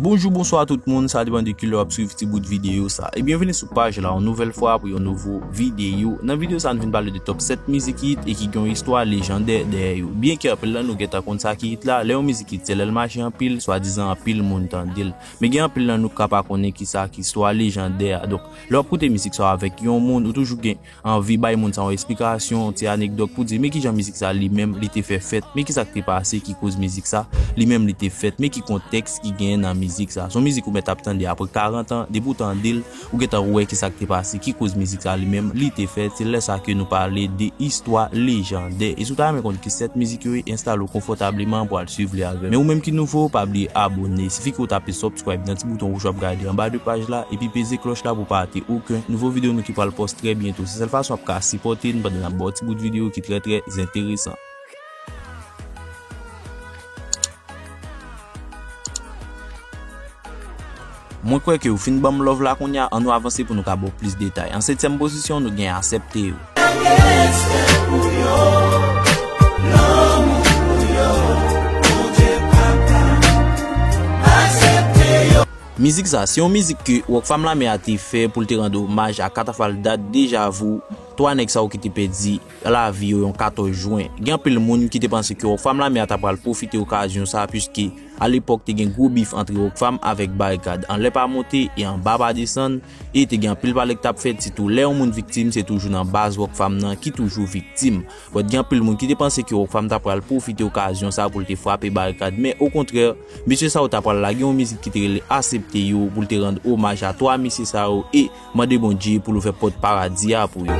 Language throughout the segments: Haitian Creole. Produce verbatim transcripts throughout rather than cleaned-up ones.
Bonjou, bonswa tout moun, sa depann de kilè w ap swiv ti bout videyo sa. E byenveni sou paj la yon nouvèl fwa pou yon nouvo videyo. Nan videyo sa, nou vin pale de top sèt mizik hit e ki gen yon istwa lejandè dèyè yo. Byenke anpil nan nou gentan konn sa ki hit la, lè yon mizik hit, se lè l mache anpil, swadizan anpil moun tande l. Men gen anpil nan nou k ka pa konnen kisa ki istwa lejandè a. Donk, lè w ap koute mizik sa yo avèk yon moun, ou toujou gen anvi bay moun sa yon esplikasyon, yon ti anekdòt pou di, men kijan mizik sa li menm li te fè fèt, men kisa k te pase ki koz mizik sa li menm li te fèt, men ki kontèks ki genyen nan mizik sa. Se yon mizik ou mèt ap tande apre karant an, depi w tande l, ou gentan wè kisa k te pase, ki koz mizik sa li menm li te fèt. Se lè sa ke nou pale de istwa lejandè. E si w ta renmen konn ki sèt mizik yo ye, enstale w konfòtableman pou w al swiv li avè m. Men ou menm ki nouvo, pa bliye abòne. Sifi ke w tape subscribe nan ti bouton wouj w ap gade anba de paj la, epi peze klòch la pou w pa rate okenn nouvo videyo nou ki pral post trè byento. Se sèl fason w ap ka sipòte n pandan n ap ba w ti bout videyo ki trè, trè enteresan. Mwen kwè ke w fin ban m love la kounye a, ann nou avanse pou nou ka ba w plis detay. An setyèm pozisyon, nou gen Aksepte yo. Mizik sa, se yon mizik ke Rockfam Lamè a te fè pou l te rann omaj a Katafal Dat, Deja Vu, twa nèg sa yo ki te pèdi lavi yo yon katòz jen. Gen anpil moun ki te panse ke Rockfam Lamè a ta pral pwofite okazyon sa, piske alepòk te gen gwo bif antre Rockfam avèk Barikad. Anlè pa monte e anba pa desann, e te gen anpil pale k t ap fèt, sitou lè yon moun viktim, se toujou nan baz Rockfam nan ki toujou viktim. But gen anpil moun ki te panse ke Rockfam ta pral pwofite okazyon sa pou l te frape Barikad, men okontrè, mesye sa yo ta pral lage yon mizik ki te rele Aksepte yo pou l te rann omaj a twa mesye sa yo e mande Bondye pou l ouvè pòt paradi a pou yo.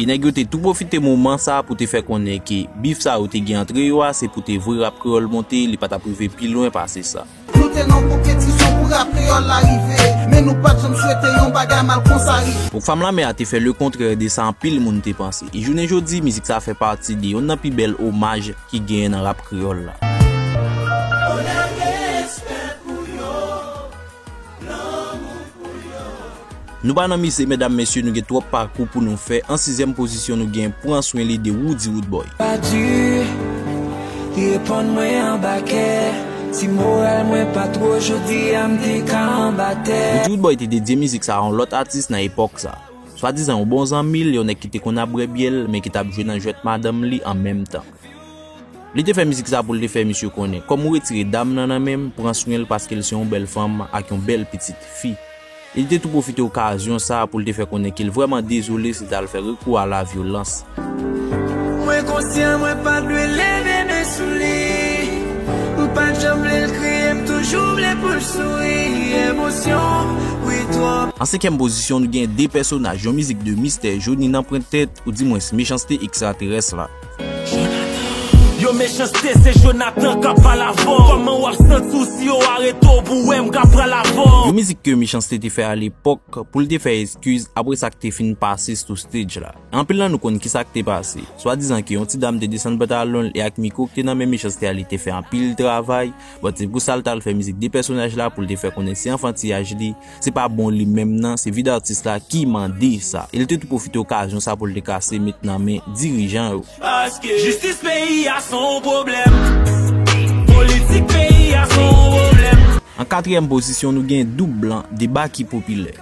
E nèg yo te tou pwofite moman sa pou te fè konnen ke bif sa yo te gen antre yo a, se pou te voye rap kreyòl monte, li pa t ap rive pi lwen pase sa. Nou te nan konpetisyon pou rap kreyòl la rive, men nou pa t janm swete yon bagay mal konsa rive. Rockfam Lamè a te fè lekontrè de sa anpil moun te panse. E jounen jodi, mizik sa fè pati de yonn nan pi bèl omaj ki genyen nan rap kreyòl la. Nou pa nan mize, medam, mesye, nou gen twòp pakou pou nou fè. An sizyèm pozisyon, nou gen Pran Swen Li de Roody Roodboy. Pa di, li reponn mwen anba kè. Si moral mwen pa two, jodi a m te ka anba tè. Roody Roodboy te dedye mizik sa a yon lòt atis nan epòk sa. Swadizan yon bon zanmi l, yon nèg ki te konn ap bwè byè l, men ki t ap jwe nan jwèt madanm li an menm tan. Li te fè mizik sa pou l te fè misye konnen, kòm ou retire dam nan nan men m, pran swen l paske l se yon bèl fanm ak yon bèl pitit fi. E li te tou pwofite okazyon sa pou l te fè konnen ke l vrèman dezole si l t al fè rekou a lavyolans. Mwen konsyan mwen pa dwe leve men sou li. M pa t janm vle l kriye, m toujou vle pou l souri. Emosyon, wi twòp. An senkyèm pozisyon, nou gen De Pèsonaj, yon mizik de Mistè Joni nan pwent tèt, oudimwens Mechanste Ekstraterès la. Yo, Mechanste, se Jonathan k ap pale avè w. Kòman w ap santi w si yo arete w pou w wè m k ap pale avè w? Yon mizik ke Mechanste te fè alepòk pou l te fè eskiz apre sa k te fin pase sou stage la. Anpil nan nou konn kisa k te pase. Swadizan ke yon ti dam te desann pantalon l e ak mikwo k te nan men Mechanste a, li te fè anpil travay. But se pou sa l t al fè mizik De Pèsonaj la pou l te fè konnen se anfantiyaj li, se pa bon li menm nan, se vi d atis la ki mande sa. E l te tou pwofite okazyon sa pou l te kase met nan men dirijan yo. Paske jistis peyi a se yon pwoblèm. Politik peyi a se yon pwoblèm. An katriyèm pozisyon, nou gen Doub Blan de Baky Popilè.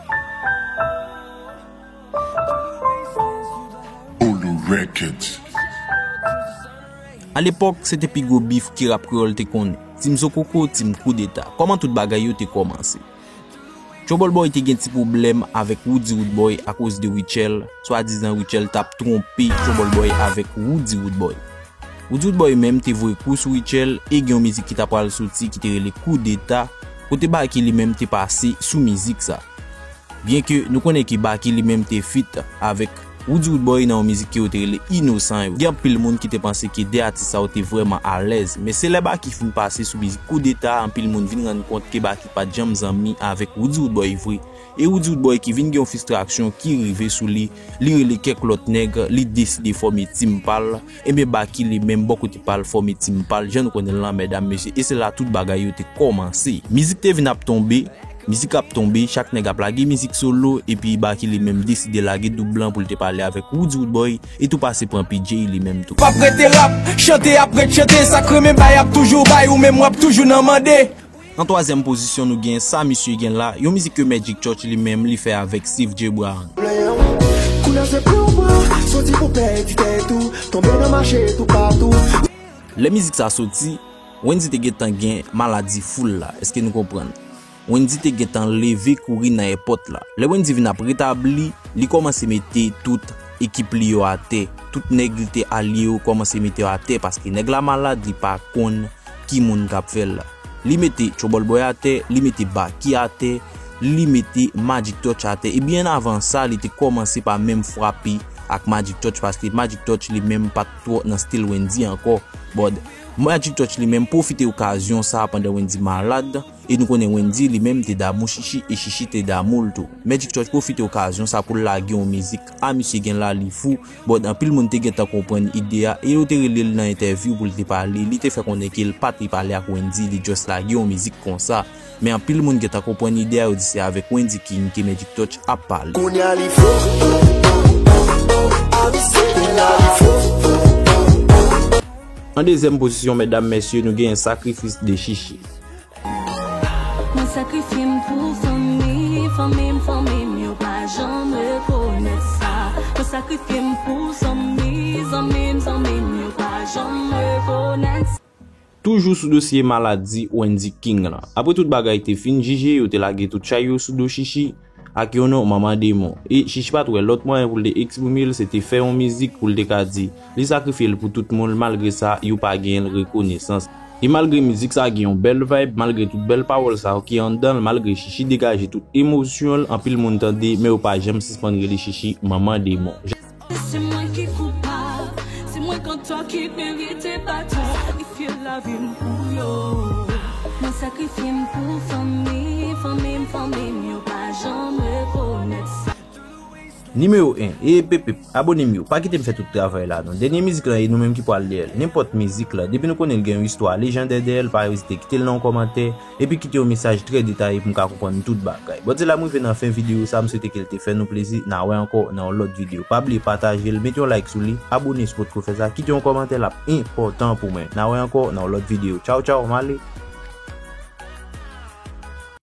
Olo Records. Alepòk, se te pi gwo bif ke rap kreyòl te konnen. Team Zokoko, Team Koudeta. Kòman tout bagay yo te kòmanse? Trouble Boy te gen ti pwoblèm avèk Roody Roodboy akoz de Rutshelle, swadizan Rutshelle t ap twonpe Trouble Boy avèk Roody Roodboy. Roody Roodboy menm te voye kou sou Rutshelle e gen yon mizik ki ta pral soti ki te rele Koudeta, kote Baky li menm te pase sou mizik sa. Byenke nou konnen ke Baky li menm te feat avèk Roody Roodboy nan yon mizik ke yo te rele Inosan yo. Gen anpil moun ki te panse ke de atis sa yo te vrèman alèz, men se lè Baky fin pase sou mizik Koudeta, anpil moun vin rann kont ke Baky pa t janm zanmi avèk Roody Roodboy vre. E Roody Roodboy ki vin gen yon fristrasyon ki rive sou li, li rele kèk lòt nèg, li deside fòme team pa l. Ebyen Baky li menm bò kote pa l fòme team pa l, jan nou konnen l lan, medam, mesye, e se la tout bagay yo te kòmanse. Mizik te vin ap tonbe, Mizik ap tonbe, chak nèg ap lage mizik solo, epi Baky li menm deside lage doub lan pou l te pale avèk Roody Roodboy, e tou pase pran P J li menm tou. M ap rete rap, chante ap ret chante, sa k renmen bay ap toujou bay, ou menm w ap toujou nan mande. An twazyèm pozisyon, nou gen Sa Misye Gen La, yon mizik ke Magic Touch li menm li fè avèk Steve J Brown. Kounye a se pou ou pran, soti pou pèdi tèt ou, tonbe nan mache toupatou. Lè mizik sa soti, Wendyy te gentan gen maladi foul la, èske nou konprann? Wendyy te gentan leve kouri nan èpòt la. Lè Wendyy vin ap retabli, li kòmanse mete tout ekip li yo atè. Tout nèg li te alye yo kòmanse mete yo atè paske nèg la malad, li pa konn ki moun k ap fè l la. Li mete Trouble Boy atè, li mete Baky atè, li mete Magic Touch atè. E byen avan sa, li te kòmanse pa menm frape ak Magic Touch paske Magic Touch li menm pa t twò nan stil Wendyy ankò. But Magic Touch li menm pwofite okazyon sa pandan Wendyy malad, e nou konnen Wendyy li menm te damou Chichi e Chichi te damou l tou. Magic Touch pwofite okazyon sa pou l lage yon mizik, a misye gen la li fou, but anpil moun te gentan konprann ide a e yo te rele l nan entèvyou pou l te pale, li te fè konnen ke l pa t pale ak Wendyy, li just lage yon mizik konsa. Men anpil moun gentan konprann ide a, yo di se avèk Wendyy King ke Magic Touch ap pale. Kounye a li fou, a misye gen la li fou. An dezyèm pozisyon, medam, mesye, nou gen Sakrifis de Chichi. Mwen sakrifye m pou fanmi, fanmi m, fanmi m, yo pa janm rekonèt sa. Mwen sakrifye m pou zanmi, zanmi m, zanmi m, yo pa janm rekonèt sa. Toujou sou dosye maladi Wendyy King lan. Apre tout bagay te fin jije, yo te lage tout chay yo sou do Chichi ak yon non manman demon. E Chichi pa t wè lòt mwayen pou l te eksprime l, se te fè yon mizik pou l te ka di li sakrifye l pou tout moun, malgre sa, yo pa genyen l rekonesans. E malgre mizik sa gen yon bèl vibe, malgre tout bèl pawòl sa yo ki anndan l, malgre Chichi degaje tout emosyon l, anpil moun tande, men yo pa janm sispann rele Chichi manman demon. Se mwen ki koupab, se mwen k antò ki merite baton. Sakrifye lavi m pou yo. Mwen sakrifye m pou fanmi, fanmi m, fanmi m, yo pa janm rekonèt sa. Nimewo en, e pepep, abone m yo, pa kite m fè tout travay la non. Dènye mizik lan e nou menm ki pral dèyè l. Nenpòt mizik lan, depi nou konnen l gen yon istwa lejandè dèyè l, pa ezite kite l nan yon kòmantè, epi kite yon mesaj trè detaye pou m ka konprann tout bagay. Bon, se la m rive nan fen videyo sa, m swete ke l te fè nou plezi, n a wè ankò nan yon lòt videyo. Pa bliye pataje l, mete yon like sou li, abone si w potko fè sa, kite yon kòmantè, l ap enpòtan pou mwen. N a wè ankò nan yon lòt videyo. Tchaw, tchaw, m ale.